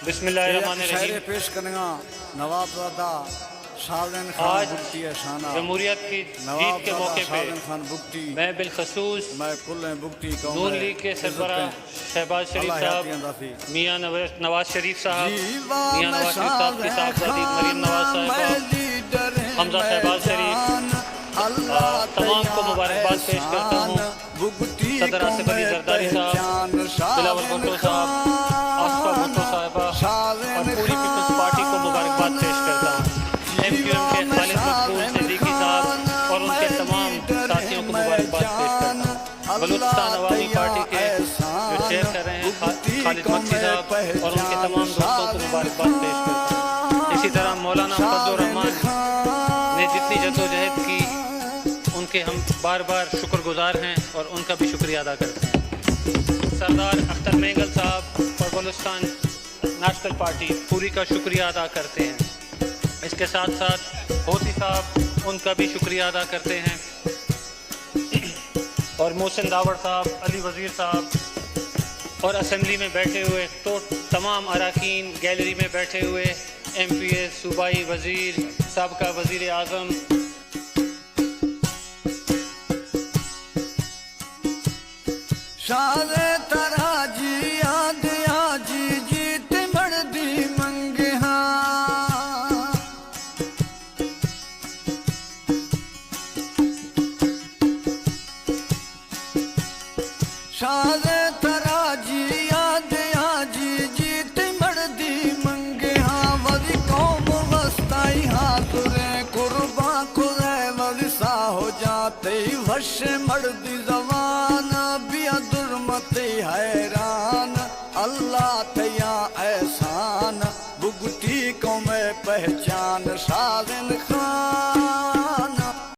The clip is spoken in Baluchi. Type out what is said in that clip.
بسم اللہ الرحمن الرحیم۔ شاعر پیش کنگا نواب زادہ شاہ زین خان آج بگٹی ءِ شان ءَ۔ جمہوریت کی جیت کے موقع پہ میں بالخصوص نون لیگ کے سربراہ شہباز شریف صاحب، میاں نواز، نواز شریف صاحب، میاں نواز شریف صاحب کی صاحبزادی مریم نواز صاحبہ، حمزہ شہباز شریف، آ، تمام کو مبارکباد پیش کرتا ہوں۔ صدر آصف علی زرداری صاحب، بلاول بھٹو صاحب، آصفہ بھٹو صاحبہ اور پوری پیپلز پارٹی کو مبارکباد پیش کرتا ہوں۔ ایم کیو ایم کے خالد مقبول صدیقی صاحب اور ان کے تمام ساتھیوں کو مبارکباد پیش کرتا ہوں۔ بلوچستان عوامی پارٹی کے جو چیئر کر رہے ہیں خا-، خالد مگسی صاحب اور ان کے تمام دوستوں کو مبارکباد پیش کرتا ہوں۔ اسی طرح مولانا فضل الرحمان نے جتنی جدوجہد کی، ان کے ہم بار بار شکر گزار ہیں اور ان کا بھی شکریہ ادا کرتے ہیں۔ سردار اختر مینگل صاحب اور بلوچستان نیشنل پارٹی پوری کا شکریہ ادا کرتے ہیں۔ اس کے ساتھ ساتھ ہوتی صاحب، ان کا بھی شکریہ ادا کرتے ہیں۔ اور محسن داوڑ صاحب، علی وزیر صاحب اور اسمبلی میں بیٹھے ہوئے تو تمام اراکین، گیلری میں بیٹھے ہوئے ایم پی اے، صوبائی وزیر، سابقہ وزیر اعظم، شاز ترا جی یاد آ جی جیت مردی منگے ہاں۔ شاز ترا جی یاد آ جی جیت مردی منگے ہاں۔ وری قوم وستائی حاضر ہیں، قربان خدائے وری ساہو جاں تئی وش مڑدی زبان، بیا درمتی حیران، اللہ تیا احسان، بگٹی قوم پہچان، شاہ زین خان۔